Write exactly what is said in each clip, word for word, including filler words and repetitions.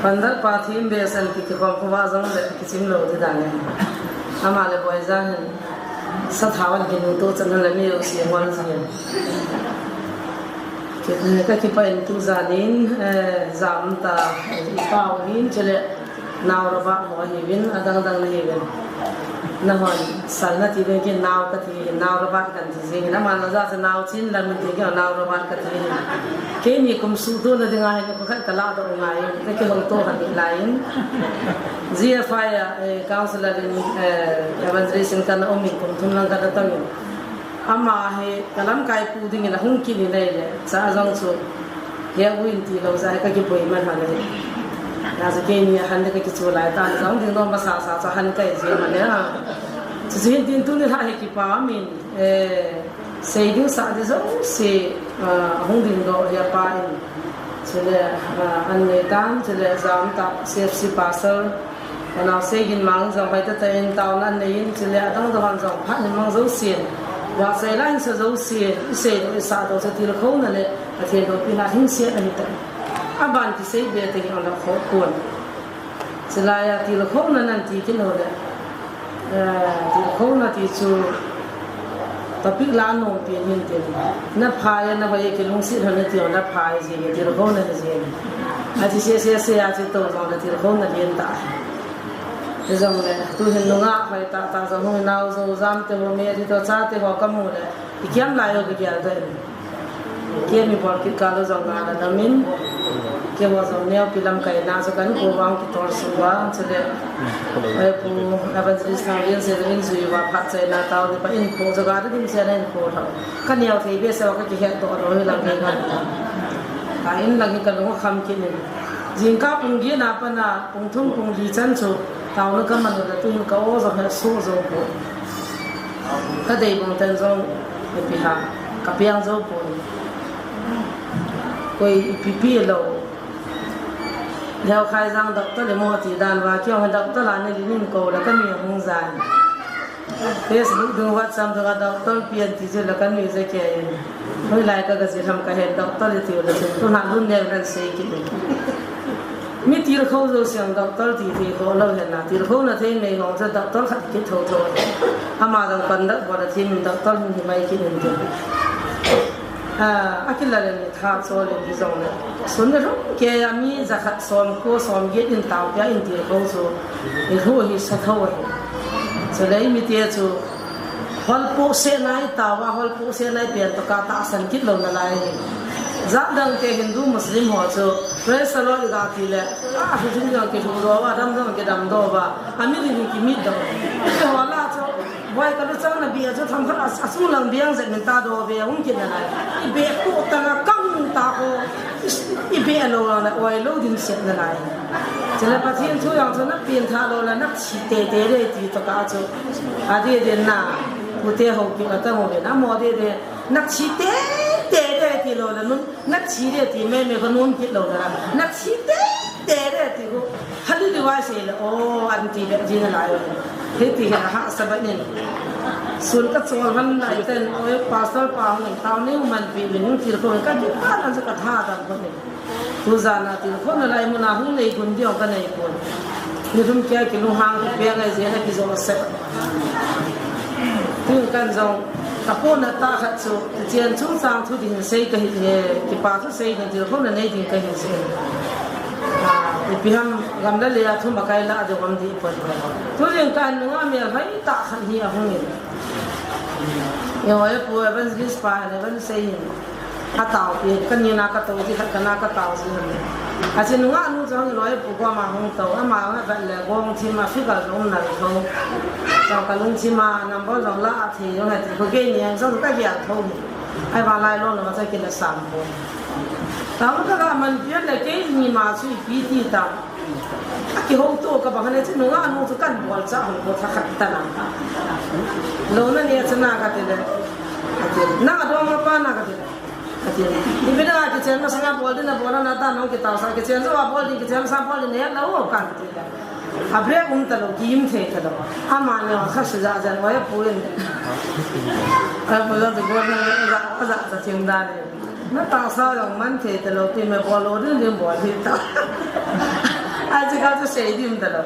Pandal pa thim be san ki ki khom ko va jong le ki chim lo di dan ne. Ama le boi ja hin sa tha wan ki nu to chan le mi lo si wan si. Ki ka ki pa in tu ja nin, eh, jam ta, eh, pa hin chele. Nau Robert ho ahiuvin, adang dang na hiuvin. Nahon, sal nati uvin kin nau kati hin, Nau Robert kan ti jing hin. Aman la ja sa nau chin lam in ti kin Nau Robert kati hin. Keini kum suh tu na dinga hin, ko khat ka la do ngai, ka ki hong to han lai in. G F I a, eh, counselor in, eh, evangelist in kan um in kum thum lang kan tong in. Ama hi ka lamkai pu dingin ahung kit in ahile, cha jong chu, he u in ti lo ja hi ka kiboi man ha le. Na chu keini a han le ka kichu lai tan, jong ding nom masa sa chu han kai je ma le. Chu chu hin tin tuni lha hi kipa min, eh, sei ding sa ding jouse, ah, ahung ding doh hi apa in. Chule, ah, an nei tan, chule jam ta C F C pastor. Ka nau sei gin mang jong hoi tata in taona nei in chule adang dang jong phat in mang jouse. Vahchoi la in sa jouse, i sei doh, i sah doh sa tilkhouna le, Pathen loupina hing siat ahi ta. Aban kisei be te hi ang la kho pon. Chulai a tilkhouna nan ti kin ho le. Eh, tilkhouna ti chu topic la nom pi hin tin. Na phai na hoi kilungset ho na ti na phai ji tilkhouna ji. A ti se se se a ti to jong na tilkhouna lien ta. Ti jong le, tu hin nungah hoi tah tah jong hung nau jo jam te ho me ti to cha te ho ka mu le. I kiam lai o ki kial to in. Kiam i bol kit kal o jong na na dam in. Keiho jong neo pi lamkai na chu kan ko vang ki tor su va chu le. Ai pu evangelist na lien se in jui va phat chai na tao ni pa in ko jo ga ding se na in ko tho. Ka neo thei be se va ka ki het to ro hi lang ke ka. Ka in lang hi ka lung kham kit in. Jingkah pung get na pa na pung thum pung li chan chu taona ka man u le tu hin ka o jong he su jong poi. Ka dei bang ten jong ipi ham ka piang jong poi. Koi ipi pi lo. Lheo khai jang doctor le mo ti dan va kiong doctor la ne li nin ko la ka mi hung jan. Facebook dung WhatsApp dung a doctor pian ti chu la kan mi je ke in. Hoilai ka ga ji ham ka he doctor ti u la chu tu na lun ne kan sei kit in. Mi tilkhou jo siang doctor ti thei kho lo he na. Tilkhouna thei nei hong chu doctor khat kit tho tho. Ama jong conduct bol a thim in doctor hin hi mai kit in tin. Ah, a kila le ni tha cho le ni jong le. Sun le rum ke a mi ja khat som ko som get in tao pia in tilkhou chu. I hu hi sa tho hi. Chule i mi te chu hol po se nai tao va, hol po se nai pian to ka tahsan kit lo na lai hi. Jat dang te Hindu Muslim ho chu praise the Lord ga ti le. A hu jing jong ki hu do va, dam jong ki dam do va. A mi ri ni ki mi do. Keiho la chu Boi ka lu chang na bia chu tham khat a, a sung lang biang jeng min ta do ve hung kin na lai. I be ko ta na kang ta ko. I, i be lo la na oi lo din set na lai. Chule Pathen thu jong chu na pin tha lo la na chi te te le ti to ka chu. A de de na. Ku te ho ki ka ta ho ve na mo de de. Na chi te te le ti lo la nun. Na chi le ti me me ko nun ki lo la. Na chi te te le ti ko. Hali di wai se le, oh, an ti le jing lai. He ti he ha sa ba nin. Sun ka chol han lai ten, oh, pastor pa hung tao ni man pi min hung tilkhou ka ti pa nan ka tha dan ko ni. Tu jana tilkhouna lai mun a hung nei gun diong ka nei ko. Ni dum kia ki lu hang ki pe ngai je na ki jo se. Tu kan jong ka po na ta khat chu, ti chian chung chang thu ding sei ka hi he, ki pa thu sei ding tilkhouna nei ding ka hi se. Ah, ipi ham gamla le a thu makai la a de gam di pon. Tu ding kan nunga mi a vai ta khan hi a hung in. Yo, e pu evangelist pa, evangelist sei hin. A tao pi, ka ni na ka to di khat ka na ka tao di hin. A chi nunga nu jong lo e pu ko ma hung to, ama nga ka le gong chi ma fi ka lung na tho. Jong ka lung chi ma number jong la a thi jong a ti ko ke ni ang jong ka dia tho ni. Ai va lai lo na ma cha ki na sam ko. Ta ma ka ga man pi le ke ni ma sui pi ti ta. A kihouto ka bang hane chu nunga nu chu kan bol cha hung ko tha khat ta na. Lo na ne cha na ka ti le. A ti, na do ma pa na ka ti le. A ti, ni bina kichen masanga bol din na bol na ta nong ki tao sa kichen sa bol din kichen sa bol din ne la o kan ti le. A break um ta lo, ki im thei ta lo. Ama ne kha su ja ja wa ya pu in. A pu ja de bol na ja ja ta thim da ne. Na tangsa jong man thei ta lo, ti me bol lo ding ding bol hi ta. Chikha chu sei ding talou.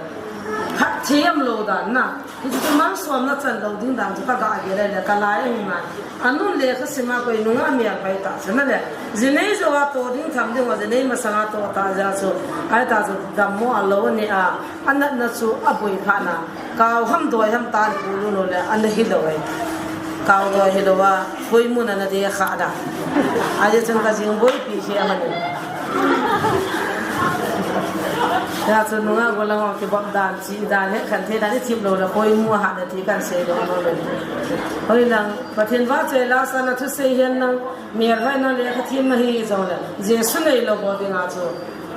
Khat thiam lou dan na. Hichu malsomna chan lou ding dan chu ka ga gel le ka lai hung na. Anun lekha sima koi nunga mial pai ta chu na le. Jinei jo a to ding tham ding wa jinei masanga to ta ja chu. Ai ta chu dammo a lou ni a. Anatna chu aboi pha na. Kau ham doi ham tan pu lu no le ana hilou ai. Kau doi hilou a. Koi mun ana de kha da. Aje chang ka jing boi pi si amani. Ya chu nunga golang ki bom dan. Chi dan he khan the dan i thim lou la koi mu ha na ti kan sei lou lou le. Hoi lang, Pathen vahchoi la sa na thusei hihen lang, mial vai na lekha thim na hi jong le. Jesu nei lou bol ding a chu.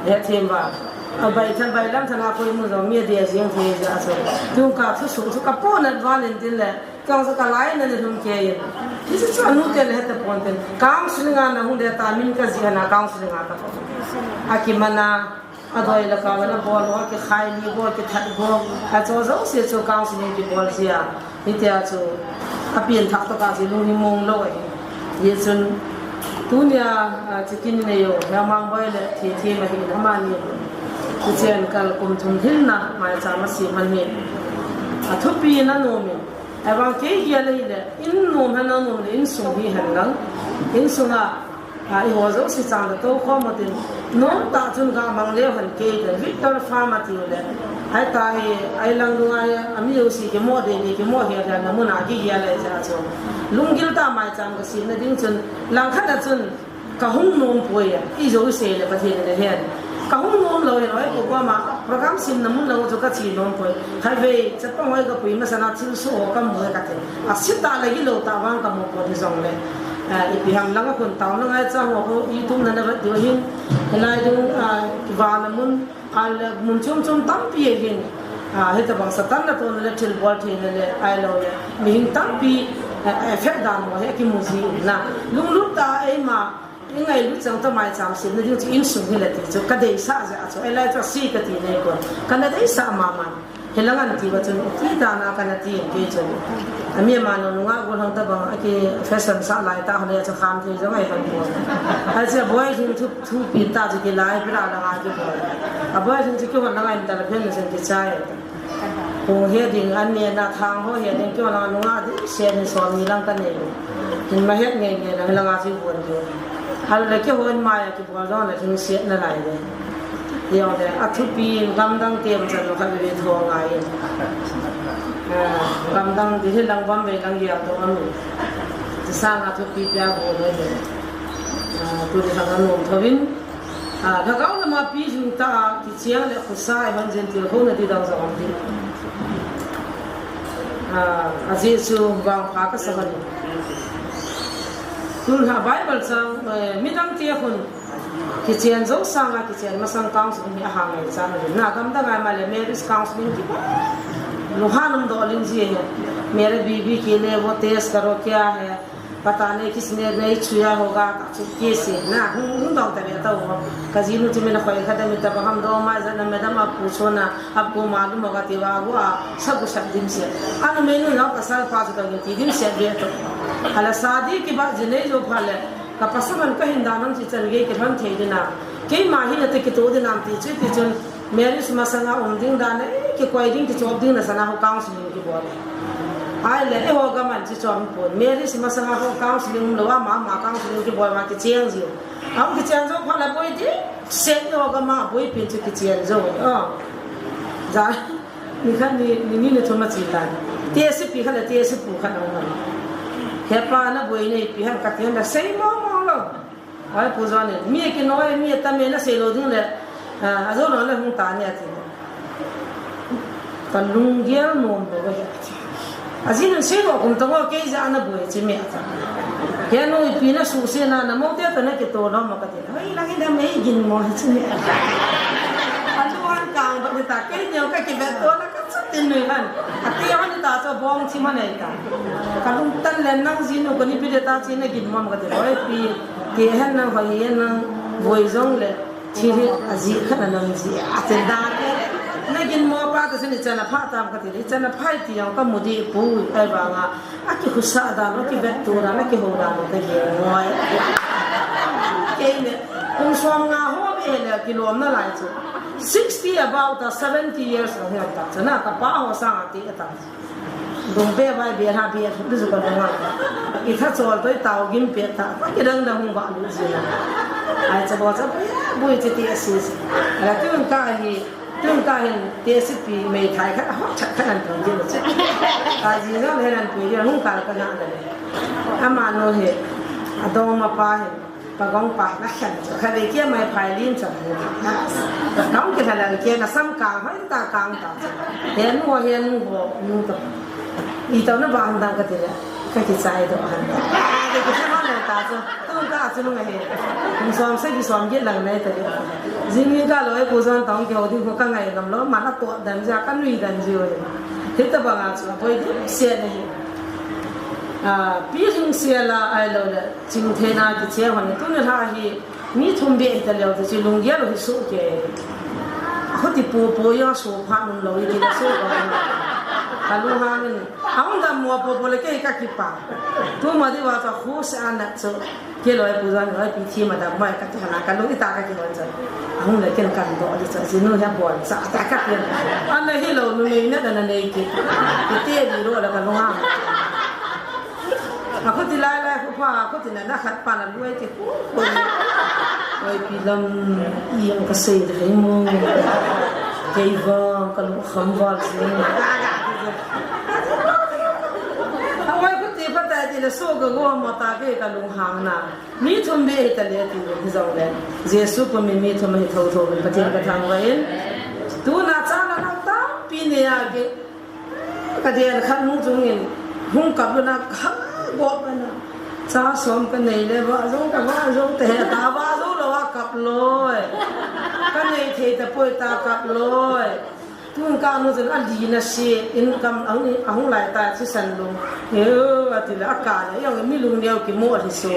He thim va. A bai than bai lam than a koi mu jong mi a dia jing thei ja chu. Tung ka thu sung chu ka po nat val in tin le. Kang sa ka lai na ni lhum kei in. Hichu chu anu te le he ta pon tin. Counseling a na hung de ta min ka ji ana counseling a ta pon. A ki mana. A doi la ka la bol, bol ki khai ni bol ki that bol. A cho jo se chu counseling ki bol jia. Hitia chu a pian thak to ka ji lung ni mong lou ai. Ye chun tunia, a, chikin ne yo, ya mang boi le thi thi ma hi na ma ni. Chu chen kal kum thum hin na, mai cha ma si man ni. A thupi na no mi. A bang kei gel le, in nom hen na nom le, in sung hi hen lang. In sung a, A, i ho jo si chang da to kho mo tin. Nom ta chun ga mang leo han kei da. Victor Farm a ti u le. Ai ta hi, ai lang dung ai, a mi u si ki mo de ni ki mo he da na mun a ki hi a le ja chu. Lunggil ta mai chang ka si na ding chun. Lang khat a chun ka hung nom poi a. I jo se le Pathen le hen. Ka hung nom lou e, loi ko ko ma, program sim na mun lou chu ka chi nom poi. Khai ve, chat pa ngoi ka pui ma sana thil su ho ka mu ka te. A si ta le gi lou ta vang ka mu ko ni jong le. A, i pi ham lang a kun tau na ngai cha ho ko i tum na na va diu hin. Helai dung, a, va na mun, a le mun chum chum tam pi e hin. A, he ta bang Satan na to na le thil bol thei na le, ai lou le. Mi hing tam pi, a, a, fe dan mo he ki mu ji na. Lung lut ta e ma, I ngailut chang ta mai cham sim na ding chu insung hi la ti chu ka deisah jeh a chu, ei lai chu a si ka ti nei ko. Ka na deisah mama. He lang an ti va chun, ti dan a ka na ti in kei chun. A mi ama no nunga gol hang ta bang a ki fashion sa lai ta hon a chu kham thei jong ai hon ko. A chu a boi hing thu, thu pi ta chu ki lai pi ra la nga ki boi. A boi hing chu ki hon la ngai ta la phen na sen ki chai. Kong he ding an ne na thang ho he ding kyo lang nunga ding se ni som ni lang ka nei. Hin ma het ngei ngei lang lang a chi buan kyo. Hal le kyo hon ma ya ki buan jong le thing se na lai de. Yo de a thupi gamdang tem chan lo kha bi tho ngai. Ah, gamdang di he lang bam be lang ya to anu. Ti sang a thupi pia bo le de. Ah, tu di lang anu tho vin. A, lhagao lama pi hing ta a, kicheng le khosa a hon jen til ho na ti dang jong om ti. A, ajeh chu vangpha ka sa hon. Tun ha Bible chang, eh, midang te khun kichen jo sang a kichen masang counseling hi a ha ngai chan a na gamdang a ma le marriage counseling ki ba. Lu ha num do ling ji he. Mere bibi ke liye wo test karo kya hai. पता नहीं किसने नहीं छुआ होगा, ka chu kisi na, hung, hung dong ta ve ta ho. Ka jinu chu min a khoi kha da mi ta ba ham do ma ja na madam aap pucho na, aapko malum hoga ti va, wo a, sab ko sab dim se. Anu menu na ka sal pa chu ka ti dim se ve to. Hala शादी ki ba ji nei jo pha le, ka pasal man ka hin da nam chi chan ge ki lhon thei ding na. Keima hi na te ki to ding nam ti chu ti chun, Marriage masanga um ding dan, eh, kikoi ding, kichop ding na sana ho counseling kibol. Ai le, eh, ho gaman chi chom pon. Marriage masanga ho counseling um lou a, ama, ama counseling kibol ma kicheng jiu. Ahung kicheng jou phat le boi ding, set ho gama boi pen chu kicheng jou. Ah. Ja, ni khat ni, ni, ni, ni thum ma chi tan. Te si pi khat le, te si pu khat na um. Hepa na boi nei pi han ka ti han da sei mo mo lou. Oi, Pu John in, mi a kinoi, mi a tam e na sei lou ding le, a, ajo lou le hung ta ni ati. Ka lunggel nom lou ahi ati. Ajinu sei lou kum tong o kei ja na boi chi mi ati. Kei nu ipi na suse na na mo te ta na kito lou ma kati. Oi, lang i da mei gin mo chi mi ati. Ajo han kang ba ta kei neo ka kivet to na ka Sa tin nui man. Ati a ni ta cho bong chi man ei ta. Ka lung tan len nang jinu ko ni pi de ta chi na gin mom ka ti loi pi. Ti hen nang hoi hen nang voi jong le. Chi ri a ji kha na nang ji. A ti da ke. Na gin mo pa ta sin i chana pha tam ka ti. I chana pha i ti jong ka mu di pu ai ba nga. A kikhusa dan, a kivet tu dan, a kiho dan, a kigel ngoi. Kei le, kum som nga ho be le, kilom na lai chu. Sixty about a seventy years ago hiam ta chana ka pa ho sang ati ata. Dong be bai be ha be du ka dong a. I tha chol toi tao gim pe ta. Ka ki dang dang hung ba lu ji na. Ai cha bo cha bui chi ti a si si. Ala tun ka hi tun ka hin te si pi mei thai kha ho cha kha an tong ji lu chi. Ka ji no le nan pi ji hung ka ka na da. Ama no he. A dong ma pa he. Pagong pa na khen chu kha ve kia mai phai lin chu. Ka kong ki halal kia na sam ka hoi ta kang ta chu. He nu ho he nu ho nu ta. I tau na ba ang dang ka ti le. Ka ki chai do han. Ka ki sa ma le ta chu. Tu ka chu nu ngai he. Kum som se ki som ye lang nai ta le. Jing ni ka lo e ku zon tong ki ho ding ko ka ngai lam lo ma na to dan ja ka nui dan ji o. He ta ba nga chu a poi di se ne he. A pi hing se la ai lo le. Ching thei na kicheng hon tuni lha hi mi thum beh hita leu ti chu lunggel hi suh kei. Khuti pu pu ya suh pha nun lo i ti la suh ka hon. Ka lunghang in. Ahung dam mo pu pu le kei ka kipa. Tu ma di wa ka khu se an na chu. Ke loi pu zan loi pi thi ma dam mai ka ti hana ka lung i ta ka ki hon chu. Ahung le ken kan do di chu. Jinu ya bon sa ta ka ken. An le hi lo nu nei na da na nei ki. Ki te di ro la ka lunghang. A khuti lai lai khu pha, a khuti na na khat pa na luai ti khu khu. Oi pi lam i ang ka sei de hei mo. Kei vang ka lu kham val si. A oi khuti pa ta ti la so ka go ma ta ke ka lunghang na. Mi thum be hi ta le ti hi zong le. Jesu ko mi mi thum hi tho tho Pathian ka thang va in. Tu na cha na na ta pi ne ya ke. Ka den khat nu chung in hung kap na kha go pa na. Cha som ka nei le va zo ka va zo te he ta va zo lo a kap loi. Ka nei thei ta poi ta kap loi. Tun ka nu chung a li na si in kam ahung ahung lai ta chi san lu. He a ti la ka le yong mi lung neo ki mo a hi so.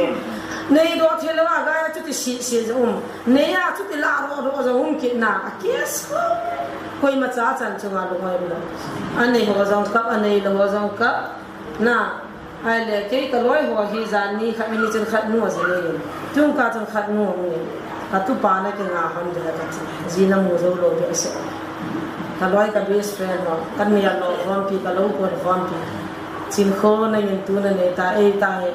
Nei do thei lo a ga ya chu ti si si zo um. Nei a chu ti la ro ro zo um ki na a kes ko. Koima cha chan chunga lunghoi lo. A nei ho zong kap, a nei lo ho zong kap. Na, ai le kei ka loi ho hi zan ni khat mi ni chun khat nu a zi nei. Tung ka chun khat nu a mu nei. A tu pa na ki nga hon de la ka chi. Zi na mu zo lo be se. Ka loi ka best friend ho. Kan mi a lo hon pi ka lo kon hon pi. Chin kho na yin tu na nei ta ei ta he.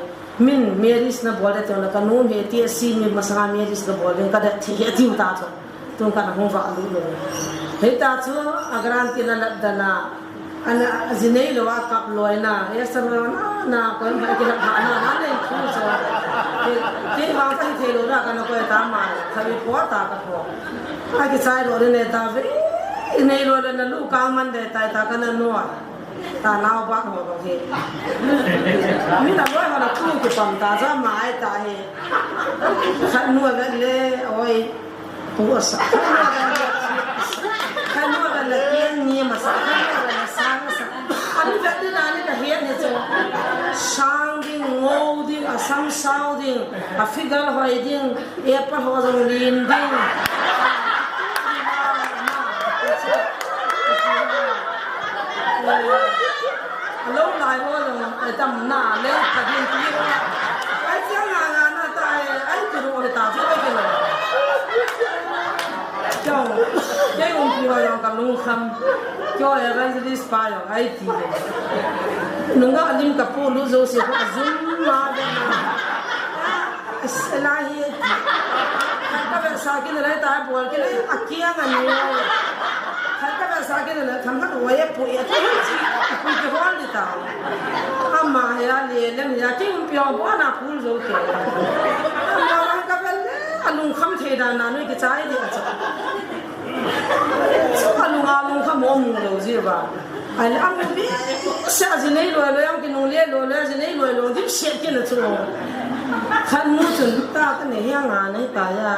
Min marriage na bol de te na ka nu he ti a si mi masanga marriage ka bol de ka de thi he ti ta cho. Tung ka na hung va lu lo. He ta chu a guarantee na la da na. Ana zi nei lo a kap loi na. Yes sir na na ko ba ki la na na na nei chu cho. Ke ke ba ka hi thei lo na ka na ko ta ma. Ka bi po ta ka po. A ki sai lo ne ta ve. Nei lo le na lu ka man de ta ta ka na no. Ta nao ba ho ba he. Mi na loi ho na tu ki pam ta za ma ai ta he. Khat nu a vet le oi. Pu a sa. Khat nu a vet le pian ni ma sa. Khat nu a vet le sang sa. A mi vet le na ni ka hian he cho. Sang ding, ngo ding, a sam sao ding, a figure hoi ding, e pa ho zong lin ding. Lo lai ho lo, ai tam na, le ka din ti ho. Ai sia nga nga na ta, ai, ai ti ro ta, ti ro ti ro. Kyo, kyo um pi ho yong ka lung kham. Kyo evangelist pa yong, ai ti. Nunga lim ka pu lu zo si ko zum ma de na. Lai hi. Khat ka vet sa kin lai ta bol kin lai a kiang a ni. Khat ka vet sa kin lai tham khat wai pu ya ta chi. Pu ki hol di ta. Ama ya le lem ya ki um pio bo na kul zo ke. Ama ka vet le a lung kham thei dan na nu ki chai di a cha. Chu a lung a lung kham mo mu lo ji ba. Ai le amu bi se a zi nei loi loi ang ki nung le loi loi a zi nei loi loi dim se ki na chu. Khat nu chun ta ka ne hi a nga nei ta ya.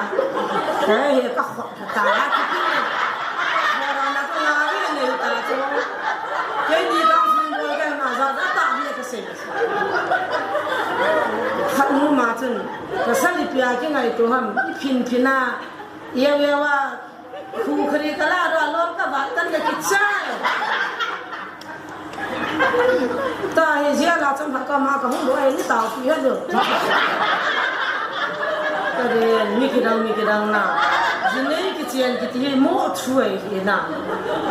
Ka he ka kho ta ya ki ki. Mo ra na ka nga ri nei ta chu. Ke ni dang sin bol ka na za za ta hi ka se. Khat nu ma chun ka sa li pia ki ngai tu ham i phin phin a. Ye ye wa. Khu khri ka la ro lom ka va tan le ki chai. Ta hi zia la cham ha ka ma ka hung do ai ni tau pi ha do. Ka de mi ki dang mi ki dang na. Jinei kichen kiti hi mo thu ahi na.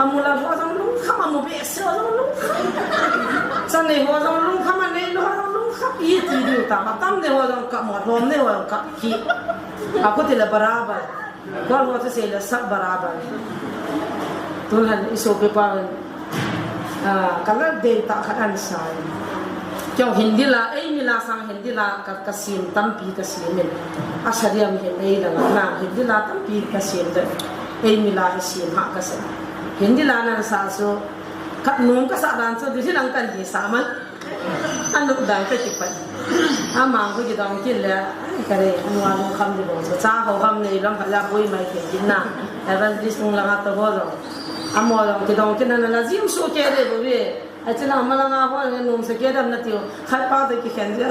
Amu la ho jong lungkham, amu behseh ho jong lungkham. Chanei ho jong lungkham, anei lou ho jong lungkham. Iti diu tam, atam nei ho jong kap mo, lhom nei ho jong kap ki. Akhuti le barabar. Kol ho chu sei le sap barabar. Tun han i sopi pa Ah, ka la dei tah khat ana sa in. Kei Hindi la, eimi la sang Hindi la ka, ka sim tampi ka sim in. A sa diam hin ei la la na, Hindi la tampi ka sim de. Eimi la hi sim ha ka sa. Hindi la nan sa so, ka nung ka sa dan so, di lang kan hi sa man. Anu dan ka kipat. Amang ko kidong kin le, ai, ka re, anu anu kham di bong so, cha ho kham nei lam ka la boi mai ke kin na. Evangelist nung la nga to ho lo. Amo jong kidong kin ana la jim su ke de bu ve. Achi na ma la nga ho nge nom se ke dam na tiu. Khat pa te kikhen je.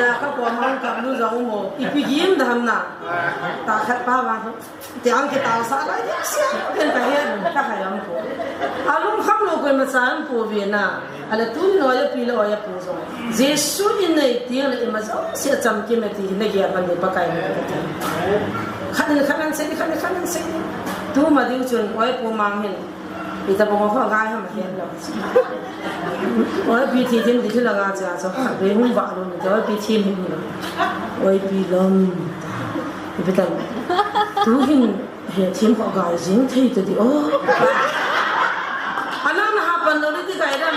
Ya ka ko mang ka lu jong mo. Ipi gim dam na. Ta khat pa ba. Ti ang kita sa la ya sia. Ken ka he ka ha yam ko. Alum kham lo ko ma sa am ko ve na. Ala tun lo ya pi lo ya pu jong. Jesu in nei ti le ima jong sia cham ki me ti ne ge ban de pa kai ne. Khan khan se khan khan se. Tu ma diu chun oi pu mang hin. Ita bong ko gai ham he lo. Oi pi thi thim di thila ga cha so. Be hung ba lo ni oi pi thim him lo. Oi pi lom. Ipi tam. Tu hin he thim ko gai jing thei ta di o. Ana na ha pan lo ni ti gai dam.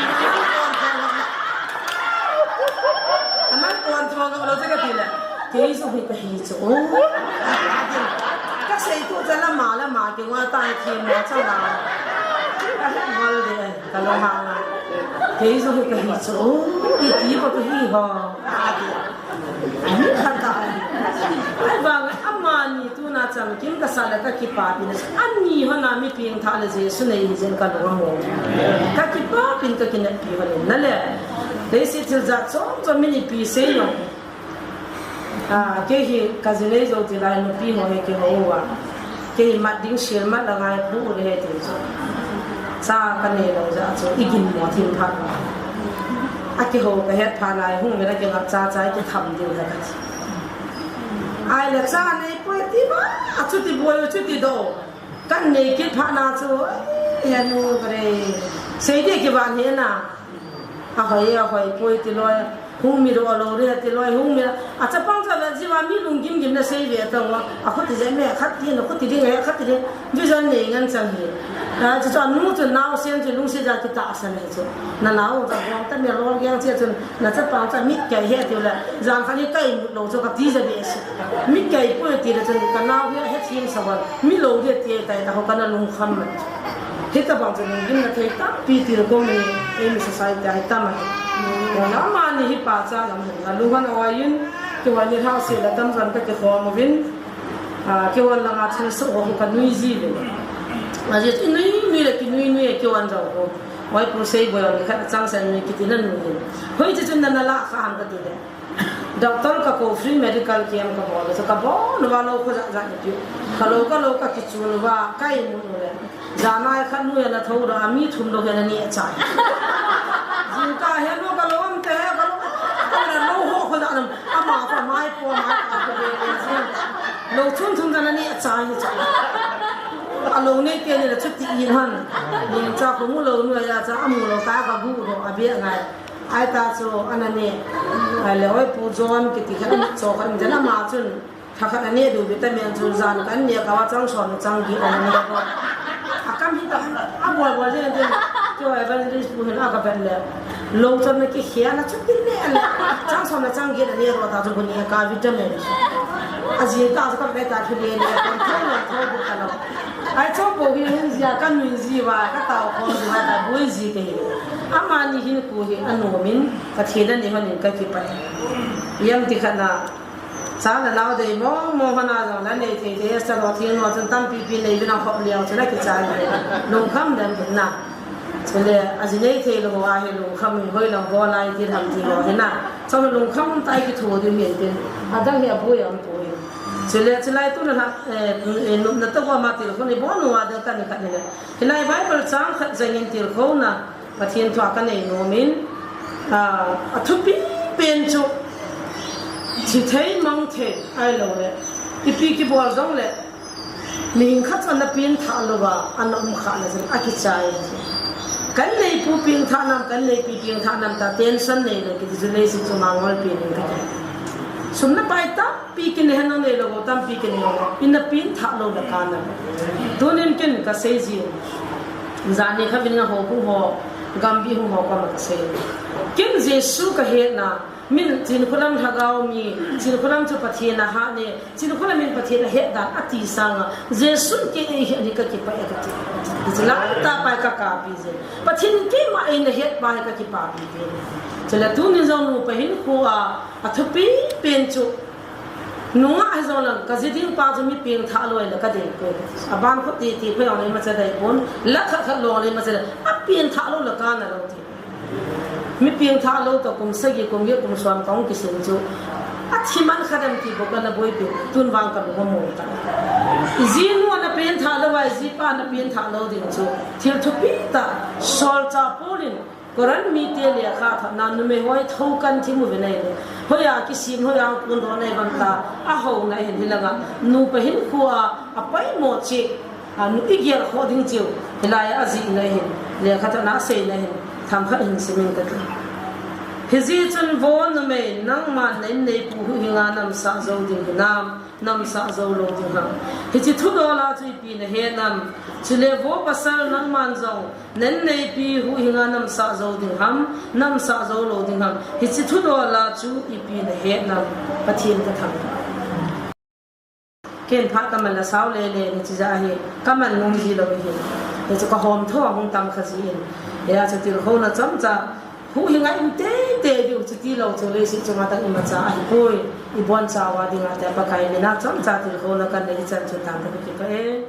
Ana kon thong lo te ka ti le. Kei jong hi ka hi chu o. Ka sei tu cha la ma la ma kei nga ta hi thim mo cha la. Ka he bol de ka lo ha nga. Kei jong hi ka hi chu o. Iti ba ka hi ho. Ani kha ta. Ai ba nga amani tu na cham kim ka sa la ka kipa pin. Ani ho na mi ping tha le Jesu nei hi jen ka lo mo. Ka kipa pin ka kinep pi ho le na le. Dei si thil jat chom chom mi ni pi sei lo. Ah, kei hi ka jinei jou ti lai nupi ho he kei ho uva. Kei hi mat ding sil mat la ngai pu u le he ti chu. Cha ka nei lo ja chu i gin mo thim phat. A kei ho ka het phat lai hung ve na kei ngap cha cha kei tham diu le ka ti. Ai le cha nei poi ti ba, a chu ti boi u chu ti do. Kan nei kit phat na chu, ai, ya nu ka re. Sei de kei van he na. A hoi, a hoi poi ti loi, hung mi ro a lo re ti loi, hung mi a chapang cha la jiva mi lung gim gim na sei ve ta wa, a khuti je me, khat ti na khuti ding e, khat ti ding, vision nei ngan chang hi. A chu chu a nu chu nao sen chu lung si ja ki ta sa nei chu. Na nao ta bom ta me ro yang che chu na chapang cha mit kai he ti la, jang kha ni kai mut lo chu ka ti ja be si. Mit kai poi ti la chu ka nao he he thim sa wa, mi lo de ti tai ta ho ka na lung kham ma. Hitabang chu lunggimna thei tampi tilkhou ni, eimi society a hi tam ahi. Amani hi pa cha lam hin, a lunghan a oi in, keiho ni hao se la tam jan ka kikhom uvin, a, keiho langa thilsoh ho ka nui ji uvin. Ajeh chu i nui nui le kinui nui a keiho jong ho. Oi pu sei boi ong khat chang sen nui kiti na nui hin. Hoi chu chun na na la kha ham ka ti le. Doctor ka ko free medical camp ka bol, so ka bol uva lou kho jat jat ni piu. Ka lou, ka lou ka kichun uva, ka imut u le. Janai khat nu ana thou doh a, mi thum lou hi ana neh chai. Jingkah hi nu ka lou um te, ka lou, ka lou ho kho jat nam, ama ka mai po, mai ka ko be be jing. Lou chun thum ana neh chai hi chai. A lou nei te ni la chuti in han. Ning cha ko mu lou nu ya cha, amu lou ta ka bu doh a be ngai. Ai ta chu, ana neh. Ai le, oi, Pu John, kiti khat, cho khat, jana ma chun, tha khat ana neh diu vitamin chu, jan kan neh ka va chang som le chang get ana neh. A kam hi ta, a bol bol jeng jeng, keiho evangelist pu hin a ka vet le. Lou chon na kikhel na chu tin le le. Chang som le chang get ana neh ro ta chu bu neh ka vitamin. A jing ta chu ka vet ta chu le le, kon thou le thou bu ka lo. Ai chu bu hi hung jia ka nui ji va, ka tao kon ji va ta bu ji ke hi. Amani hin ku hi a nom in, Pathen a nei hon in ka kipah e. Ipi ti khat na, cha le nao dei mong mong hon a jong le nei thei thei, sa lo thei no chun tampi pi nei vin a hop liau chun a kichai le. Lungkham dem hin na. Chule, a ji nei thei lou a hi lungkham in hoi lang bol a i ti ham ti lo hi na. Chule lungkham tai kitho diu min tin. A dang hi a boi am poi. Chule, chulai tu na la, eh, eh, nopna to ko ma tilkhou ni bol nu a dang ka ni khat ni le. Hilai Bible chang khat jeng in tilkhou na. Pathen thu a ka nei nom in, ah, a thupi pen chu, thi thei mang thei, ahilou le, ipi kibol jong le, Mihing khat chu ana pengthah louva ana um khah na chun akichai. Kan neipu pengthah nam, kan neipi pengthah nam ta, tension neilou kiti chu leiset chu mangol pen in kati. Sum le pai tampi kinei henlang neilou, tampi kinei henlang, ina pengthah lou le kana. Tunin ken kasei jin. Jani kha vin nga ho bu ho, gambi hung ho koma kasei. Ken Jesu kahet na, min Chinkholam lhagao mi, Chinkholam chu Pathen a hat ne, Chinkholam in Pathen a het dan ati sanga, Jesu in kei eihet hi kakipah e kati. Hiche lam tah pa hi kakapi jin. Pathen in keima eina het pa hi kakipapi jin. Chule tunin jong nupa hinkhoa, athupi pen chu, nungah hijong lang, kaji ding pa chu mi pengthah lou le kadei poi. Aban kho titi pha jong le imacha dei pon, la khat khat lou le imacha dei. Apengthah lou le kana lou ti. Mi pengthah lou toh kum sagi, kum get, kum som kahung kisim chu, athi man kha dem ti bou kana boipi, tun vang kalung among ta. Ijinu ana pengthah lou a, ijipa ana pengthah lou ding chu, thil thupi tah, solchah Paul in, Corinth mite lekha thotna, numei ho hi thoukan thim uvin ahile, hoiya kisim, hoiya kundon ahi vang ta, ahouna ahin, hilanga nupa hinkhoa apoimo cheh, anu igel khoh ding cheh u, hilai a ajihna ahin, lekha thotna aseina ahin, themkhat hin simin kati. Hijeh chun vo numei, nangman na inneipu huhhinga namsah jou ding hinam, namsah jou lou ding ham? Hiche thudol a chu ipi nahet nam? Chule vo pasal, nangman jong na inneipi huhhinga namsah jou ding ham, namsah jou lou ding ham? Hiche thudol a chu ipi nahet nam? Pathen kathangvah. Ken phat kaman la sao lele in, hiche jeh hi kaman nom ji lou ahi. Hiche kahom thou ahung tam kha jin. Hia chu tilkhouna chomcha, huhhinga um teitei diu chu tilou chu leiset chunga tah imacha ahipoi. Ibonchauva dinga tah Pakai mina chomcha tilkhouna kanei chan chu tante kakipah e.